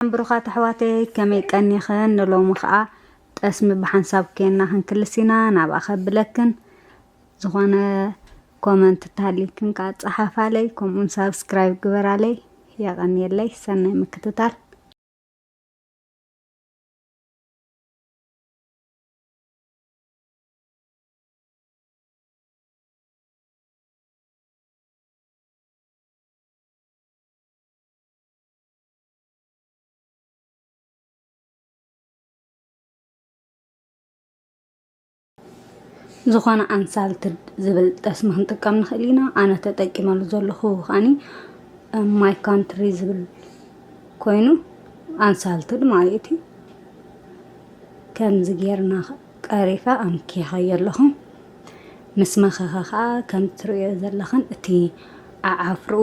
ብሩኻት ኣሕዋተይ፣ ከመይ ቀኒኽን? ንሎሚ ኸኣ ጠስሚ ብሓንሳብ ኬንና ክንክልስ ኢና። ናብኣ ከብለክን፣ ዝኾነ ኮመንት እንተሃልዩክን ከኣ ጸሓፋለይ፣ ከምኡውን ሳብስክራይብ ግበራለይ። የቐንየለይ። ሰናይ ምክትታል። ዝኾነ ኣንሳልትድ ዝብል ጠስሚ ክንጥቀም ንኽእል ኢና። ኣነ ተጠቂመሉ ዘለኹ ከኣኒ ማይ ካንትሪ ዝብል ኮይኑ፣ ኣንሳልትድ ማለት እዩ። ከምዚ ጌርና ቀሪፈ ኣምኪኸዮ ኣለኹ። ምስ መኸኸ ኸኣ ከም ትርእዮ ዘለኽን እቲ ዓዓፍርኡ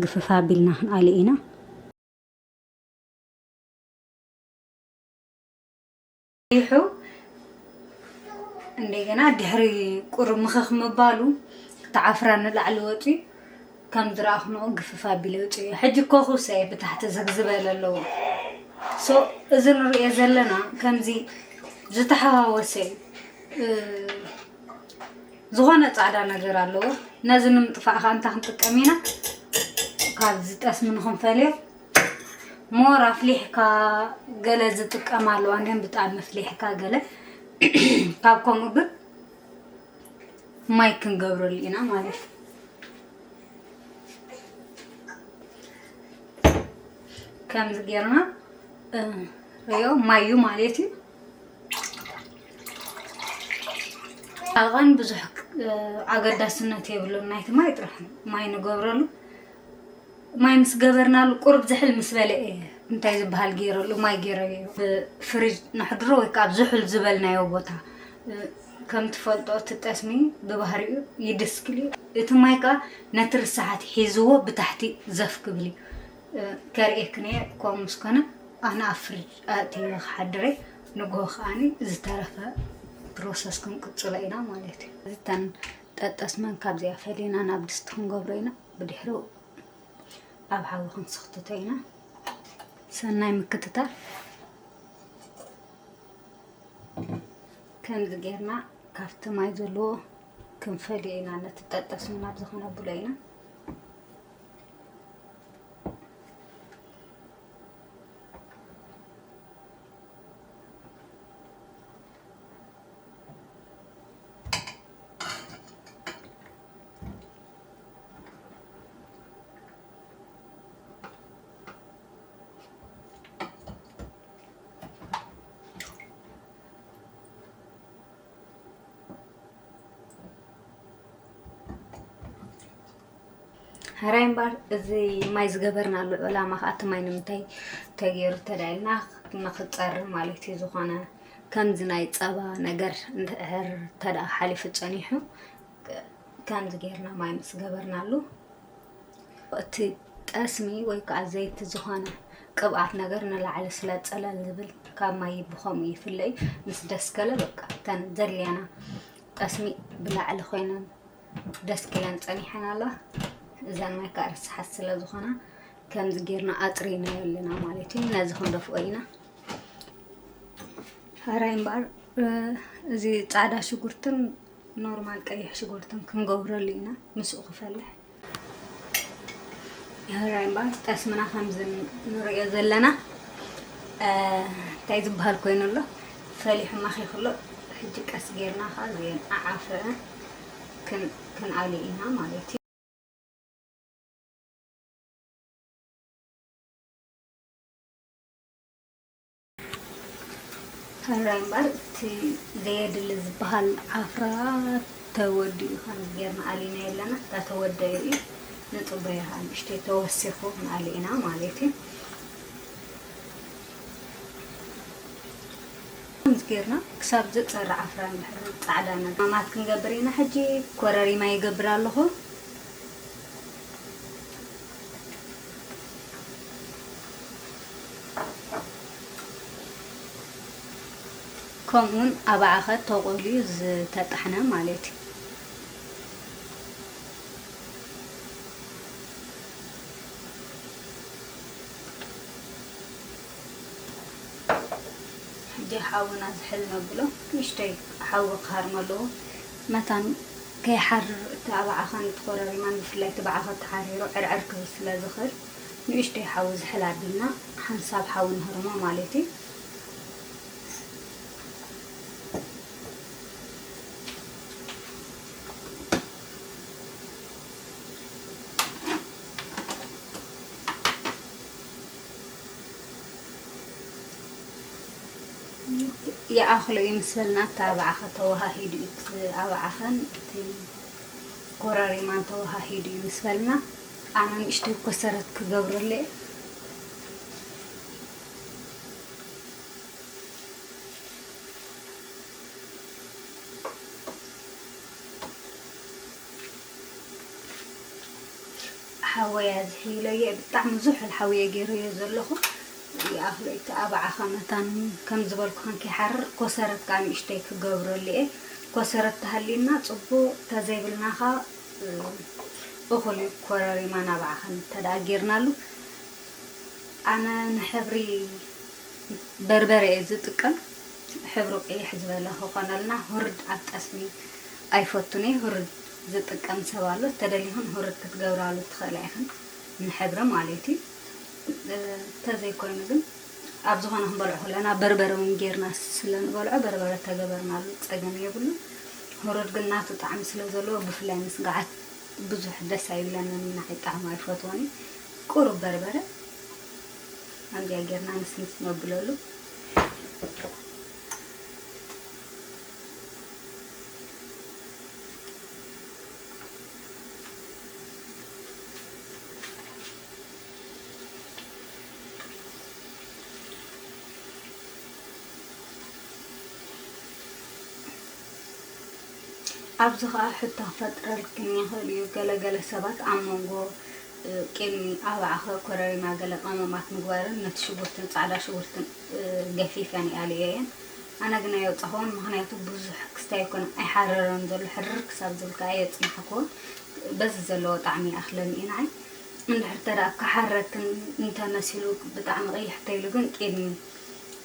ግፍፍ ኣቢልና ክንኣሊ ኢና። ይሑ እንደገና ድሕሪ ቁሩብ ምኽኽ ምባሉ፣ እቲ ዓፍራ ንላዕሊ ወጺኡ፣ ከም ዝረኣኽንኦ ግፍፍ ኣቢለ ወጺኡ። ሕጂ ኮኹሰ ብታሕቲ ዝግ ዝበለ ኣለዎ። ሶ፣ እዚ ንርእዮ ዘለና ከምዚ ዝተሓዋወሰ እዩ። እ፣ ዝኾነ ጻዕዳ ነገር ኣለዎ። ነዚ ንምጥፋእ ከኣ እንታይ ክንጥቀም ኢና? ካብዚ ጠስሚ ንኽንፈልዮ፣ ሞር ኣፍሊሕካ ገለ ዝጥቀም ኣለዋ፣ ግን ብጣዕሚ ኣፍሊሕካ ገለ። ካብ ከምኡ ግን ማይ ክንገብረሉ ኢና ማለት እዩ። ከምዚ ጌርና፣ እ፣ ርእዮ ማዩ ማለት እዩ። ኣቐን ብዙሕ፣ እ፣ ኣገዳስነት የብሉን ናይቲ ማይ ጥራሕ ማይ ንገብረሉ። ማይ ምስ ገበርናሉ ቁሩብ ዝሕል ምስ በለ እየ፣ እንታይ ዝበሃል ገይረሉ፣ ማይ ገይረዮ። ብ-፣ ፍሪጅ ነሕድሮ ወይ ከዓ ኣብ ዝሑል ዝበልናዮ ቦታ። እ፣ ከም ትፈልጦ እቲ ጠስሚ ብባህሪኡ ይድስክል እዩ። እቲ ማይ ከዓ ነቲ ርስሓት ሒዝዎ ብታሕቲ ዘፍ ክብል እዩ። እ፣ ከርእየክን እየ። ከምኡ ምስ ኮነ ኣነ ኣብ ፍሪጅ ኣእትየ ክሓድረ፣ ንግሆ ከኣኒ ዝተረፈ ፕሮሰስ ክንቅጽሎ ኢና ማለት እዩ። እተን ጠጠስመን ካብዚኣ ፈሊና ናብ ድስቲ ክንገብሮ ኢና። ብድሕሪኡ ኣብ ሓዊ ክንስኽትቶ ኢና። ሰናይ ምክትታል። ከምዚ ጌርና ካብቲ ማይ ዘለዎ ክንፈልዮ ኢና። ነቲ ጠጠስመን ኣብዚ ክነብሎ ኢና። ሕራይ እምበኣር፣ እዚ ማይ ዝገበርናሉ ዕላማ ኸዓ፣ እቲ ማይ ንምንታይ ተገይሩ ተዳኢልና ንኽፀሪ ማለት እዩ። ዝኾነ ከምዚ ናይ ፀባ ነገር እንድሕር ተደኣ ሓሊፉ ፀኒሑ፣ ከምዚ ጌርና ማይ ምስ ገበርናሉ፣ እቲ ጠስሚ ወይ ከዓ ዘይቲ ዝኾነ ቅብኣት ነገር ንላዕሊ ስለ ፀለል ዝብል፣ ካብ ማይ ብኸምኡ ይፍለ እዩ። ምስ ደስከለ፣ በቃ፣ እተን ዘድልያና ጠስሚ ብላዕሊ ኮይነን ደስኪለን ፀኒሐን ኣለዋ። እዘን ማይ ከዓ ርስሓት ስለ ዝኾና፣ ከምዚ ጌርና ኣፅሪናዮ ኣለና ማለት እዩ። ነዚ ክንደፍኦ ኢና። ሕራይ እምበኣር፣ እ፣ እዚ ፃዕዳ ሽጉርትን ኖርማል ቀይሕ ሽጉርትን ክንገብረሉ ኢና፣ ምስኡ ክፈልሕ። ሕራይ እምበኣር፣ ጠስምና ከምዚ ንርእዮ ዘለና፣ እ፣ እንታይ ዝበሃል ኮይኑ ኣሎ፣ ፈሊሑ ማኺኹ ኣሎ። ሕጂ ቀስ ጌርና ከዓ እዚአን ኣዓፍረን ክን-፣ ክንኣሊ ኢና ማለት እዩ። ሕራይ እምበኣር፣ እቲ ዘየድሊ ዝበሃል ዓፍራ ተወዲኡ፣ ከምዚ ጌርና ኣሊናዮ ኣለና። እታ ተወደዩ እዩ፣ ንጽበዮ፣ ንእሽተይ ተወሲኹ ክንኣሊ ኢና ማለት እዩ። ከምዚ ጌርና ክሳብ ዝጸሪ ዓፍራ እንድሕር ጻዕዳ ነገር ማማት ክንገብር ኢና። ሕጂ ኮረሪማ ይገብር ኣለኹ። ከምኡውን ኣባዓኸ ተቖልዩ ዝተጣሕነ ማለት እዩ። ጀ ሓውና ዝሕል ነብሎ ንእሽተይ ሓዊ ክሃርም ኣለዎ። መታን ከይሓርር እቲ ኣባዓኸን እቲ ኮረሪማን ብፍላይ እቲ ባዓኸ ተሓሪሩ ዕርዕር ክብል ስለ ዝኽእል ንእሽተይ ሓዊ ዝሕል ኣቢልና ሓንሳብ ሓዊ ንህርሞ ማለት እዩ። ይኣኽሎ እዩ ምስ በልና፣ እቲ ኣባዓኸ ተወሃሂዱ እዩ፣ እቲ ኣባዓኸን እቲ ኮረሪማን ተወሃሂዱ እዩ ምስ በልና፣ ኣነ ንእሽተይ ኮሰረት ክገብረሉ እየ። ሓወያ ዝሕይለየ ብጣዕሚ ዝሑል ሓወየ ገይረዮ ዘለኹ። ይኣኽሎ እቲ ኣባዓኸ መታን ከም ዝበልኩ ከይሓርር ኮሰረት ከዓ ንእሽተይ ክገብረሉ እየ። ኮሰረት ተሃልዩና ፅቡቅ፣ ተዘይብልና ከዓ እኹል እዩ። ኮረሪማን ኣባዓኸን እንተ ደኣ ጌርናሉ፣ ኣነ ንሕብሪ በርበረ እየ ዝጥቀም። ሕብሩ ቀይሕ ዝበለ ክኾነልና፣ ሁርድ ኣብ ጠስሚ ኣይፈቱን እየ። ሁርድ ዝጥቀም ሰብ ኣሎ፣ ተደሊኽን ሁርድ ክትገብራሉ ትኽእላ ኢኽን፣ ንሕብሪ ማለት እዩ። እ፣ ተዘይኮይኑ ግን ኣብ ዝኾነ ክንበልዖ ከለና በርበረ እውን ጌርና ስለ ንበልዖ በርበረ ተገበርናሉ ጸገም የብሉን። ሁርድ ግን ናቱ ጣዕሚ ስለ ዘለዎ ብፍላይ ምስ ገዓት ብዙሕ ደስ ኣይብለንን፣ ንዓይ ጣዕሙ ኣይፈትዎን እዩ። ቁሩብ በርበረ ከምዚኣ ጌርና ንስንስ ነብለሉ። ኣብዚ ኸኣ ሕቶ ክፈጥረልክን ይኽእል እዩ። ገለ ገለ ሰባት ኣብ መንጎ፣ እ፣ ቅድሚ ኣባዕኸ ኮረሪማ ገለ ቀመማት ምግባርን ነቲ ሽጉርትን ጻዕዳ ሽጉርትን፣ እ፣ ገፊፈን ይኣልየየን። ኣነ ግን ኣየውጻኹዎን፣ ምኽንያቱ ብዙሕ ክስታይ ኣይኮነን፣ ኣይሓረረን ዘሎ፣ ሕርር ክሳብ ዝብል ከኣ ኣየጽናሕኩዎን። በዚ ዘለዎ ጣዕሚ ይኣኽለኒ እዩ ንዓይ። እንድሕር ተደኣ ክሓረክን እንተመሲሉ ብጣዕሚ ቀይሕ ተይሉ ግን ቅድሚ፣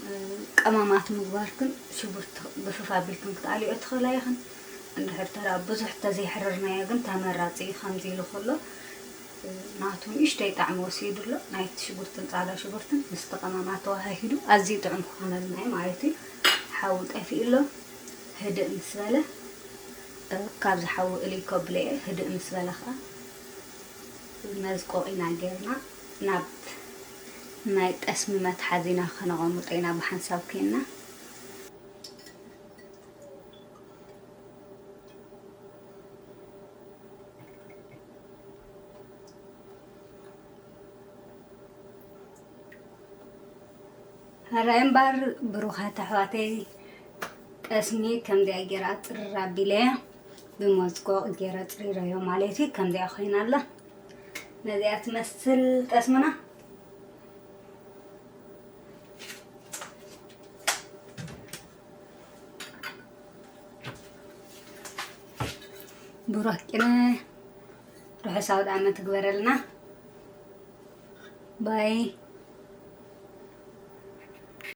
እ፣ ቀመማት ምግባርክን ሽጉርቲ ግፍፍ ኣቢልክን ክትኣልዮ ትኽእላ ኢኽን። እንድሕር ተደኣ ብዙሕ ተዘይሕርርናዮ ግን ተመራጺ እዩ። ከምዚ ኢሉ ከሎ፣ እ፣ ናቱ ንእሽተይ ጣዕሚ ወሲዱ ኣሎ። ናይቲ ሽጉርትን ጻዕዳ ሽጉርትን ምስቲ ቀመማት ተዋሃሂዱ ኣዝዩ ጥዑም ክኾነልና እዩ ማለት እዩ። ሓዊ ጠፊኡ ኣሎ። ህድእ ምስ በለ፣ እ፣ ካብዚ ሓዊ እልይ ከብሎ እየ። ህድእ ምስ በለ ኸኣ መዝቆቒና ጌርና ናብ ናይ ጠስሚ መትሓዚና ከነቐምጦ ኢና ብሓንሳብ ኮይንና። ሕራይ እምበር ብሩኻት ኣሕዋተይ፣ ጠስሚ ከምዚኣ ገይራ ጽርር ኣቢለያ ብመዝቆቕ ገይረ ጽሪረዮ ማለት እዩ። ከምዚኣ ኮይና ኣላ። ነዚኣ ትመስል ጠስምና። ብሩኽ ቅነ ርሑስ ኣውደ ዓመት ትግበረልና። ባይ።